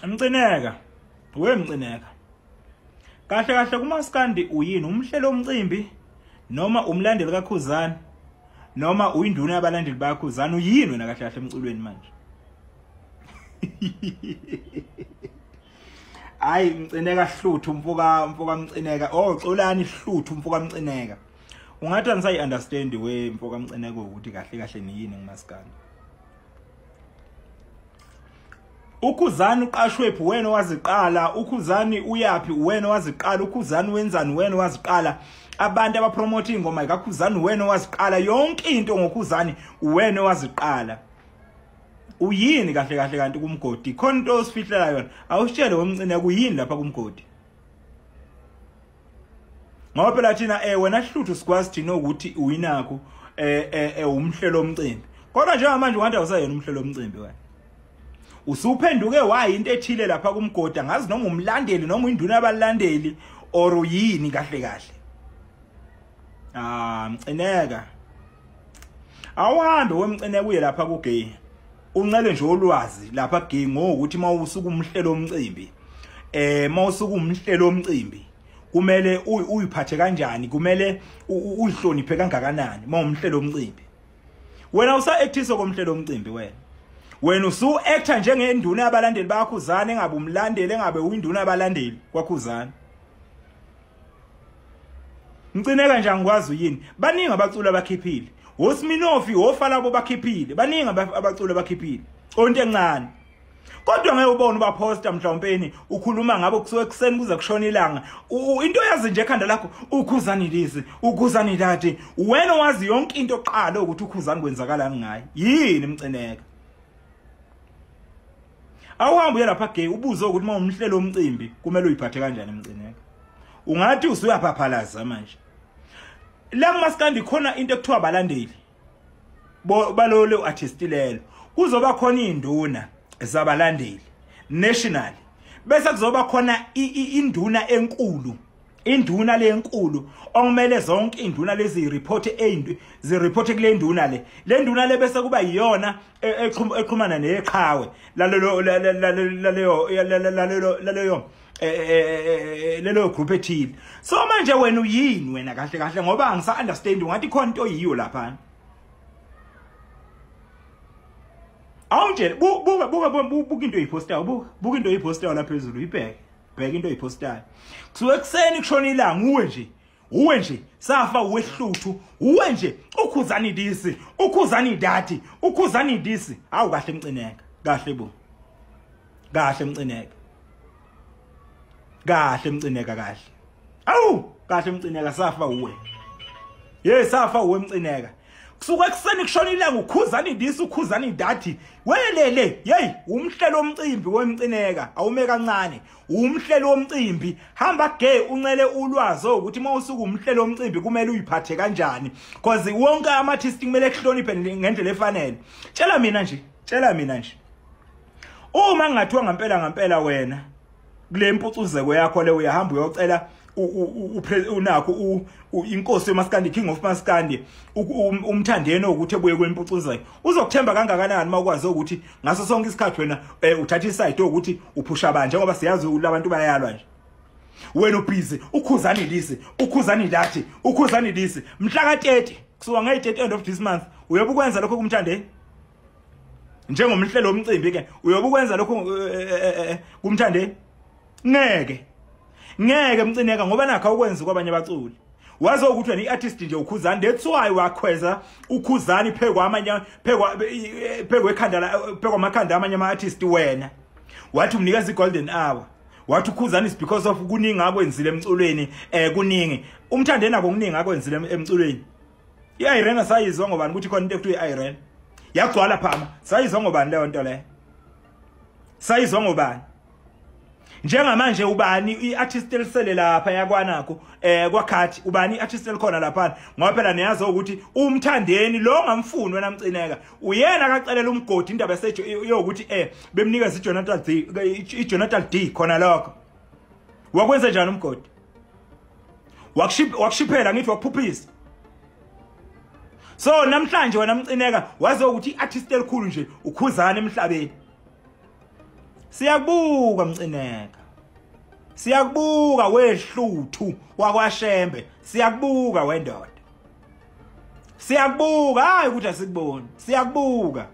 Mcineka, we Mcineka. Kahle kahle kumaskandi uyini umhlelo omcimbi noma umlandeli kaKhuzani noma uyinduna yabalandeli baKhuzani uyini wena kahle kahle emculweni manje? Hayi Mcineka hluthu mfoka Mcineka. Oh Xolani hluthu mfoka Mcineka. Ungathi angisayi understand we mfoka Mcineka ukuthi kahle kahle niyini kumaskandi. Ukhuzani uqashwephi wena waziqala, uKhuzani uyapi wena waziqala, uKhuzani wenzani wena waziqala, abantu abapromote ingoma kaKhuzani wena waziqala, yonke into ngoKhuzani wena waziqala. Uyini kahle kahle kanti kumgodi? Khona into osifihlela yona, awusitshele wemcineka kuyini lapha kumgodi? Ngoba phela thina wena hluthu sikwazi thina ukuthi uyinakho umhlelo omcimbi. Kodwa njengamanje ungathi awusayena umhlelo omcimbi wena. Usuphenduke wayi into ethile lapha kumgodi, angazi noma umlandeli noma induna yabalandeli or uyini kahle kahle. Ah Mcineka, awuhambe wemcineka uye lapha kugay, uncele nje olwazi lapha gay ngokuthi mawusuka umhlelo omcimbi, mawusuka umhlelo omcimbi kumele uyiphathe kanjani, kumele uyihloniphe kangakanani mawumhlelo omcimbi. Wena usa-actisa komhlelo omcimbi wena. Wena usu-actor njengenduna yabalandeli baKhuzani, engabe umlandeli, engabe uyinduna yabalandeli kwaKhuzani. Mcineka nje angikwazi uyini. Baningi abaculi abakhiphile. Osminofi, ofalabo bakhiphile. Baningi abaculi abakhiphile. Onto encane. Kodwa ngeke ubone ubaposta mhlawumpeni ukhuluma ngabo kusuke ekuseni kuze kushona ilanga. Into yazi nje ekhanda lakho uKhuzani lisi, uKhuzani that. Wena wazi yonke into oqala ukuthi uKhuzani kwenzakalani ngaye. Yini Mcineka? Awuhambe uye lapha gay ubuze ukuthi uma umhlelo omcimbi kumele uyiphathe kanjani Mcineka. Ungathi usuyaphaphalaza manje. La kumaskandi khona into ekuthiwa abalandeli balolo artist lelo. Kuzoba khona induna zabalandeli national, bese kuzoba khona induna enkulu, induna lenkulu okumele zonke induna lezi report zireport kule nduna le. Le nduna le bese kuba iyona exhumana neqhawe lalelo laleyo laleyo lelo group ethile. So manje wena uyini wena kahle kahle, ngoba angisa understand ungathi khona into oyiyo lapha. Awunje buka buka buka into oyipostayo, buka into oyipostayo lapha phezulu, ibheke. Bheka into oyipostayo. Kusuke ekuseni kushona ilanga uwe nje. Uwe nje safa wehluthu, uwe nje uKhuzani disi, uKhuzani dati, uKhuzani disi. Hawu kahle Mcineka, kahle bo. Kahle Mcineka. Kahle Mcineka kahle. Awu kahle Mcineka safa uwe. Ye safa uwe Mcineka. Kusuke ekuseni kushona ilanga uKhuzani disi, uKhuzani dati. Welele, hey, umhlelo omcimbi wemcineka, awume kancane. Umhlelo omcimbi, hamba gay uncele ulwazi ukuthi mawusuka umhlelo omcimbi kumele uyiphathe kanjani. Because wonke ama artist kumele kuhloniphe ngendlela efanele. Tshela mina nje, tshela mina nje. Uma ngathiwa ngempela ngempela wena kule mpucuzeko yakho le uyahamba uyocela unakho inkosi yomaskandi, King of Maskandi, umthandeni ukuthi ebuye kwempucuzeko, uzokuthemba kangakanani mawukwazi ukuthi ngaso sonke isikhathi wena uthatha iside ukuthi uphusha abantu, njengoba siyazi labantu bayalwa nje. Wena ubhizi uKhuzani lisi, uKhuzani lathi, uKhuzani lisi mhla ka 30 kusuka nge 30 end of this month uyobe ukwenza lokho kumthandeni njengomhlelo omcimbi ke, uyobe ukwenza lokho kumthandeni? Ngeke. Ngeke Mcineka, ngoba nakho ukwenza kwabanye abaculi. Wazi ukuthi wena iartist nje uKhuzani, that's why wakhweza uKhuzani phekwa amanye phekwa ekhanda phekwa amakhanda amanye ama artist wena. Wathi umnikeza igolden hour. Wathi uKhuzani is because of kuningi akwenzile emculweni, kuningi. Umthandeni akho kuningi akwenzile emculweni. I-Irene sayizwa ngobani ukuthi khona into ekuthiwa i-Irene. Yagcwala phama, sayizwa ngobani leyo nto leyo? Sayizwa ngobani? Njengamanje ubani iartist elisele lapha yakwanakho kwakhathi, ubani iartist elikhona lapha? Ngoba phela niyazi ukuthi umthandeni lo ngamfuni wena Mcineka, uyena akacelela umgodi indaba yokuthi bemnikeza iJonathan D, iJonathan D khona lokho. Wakwenza njani umgodi? Wakushiphela ngithi wakuphuphisa. So namhlanje wena Mcineka wazi ukuthi iartist elikhulu nje uKhuzani emhlabeni. Siyakubuka Mcineka, siyakubuka wehluthu wakwaShembe, siyakubuka wendoda, siyakubuka. Hayi ukuthi asikuboni, siyakubuka.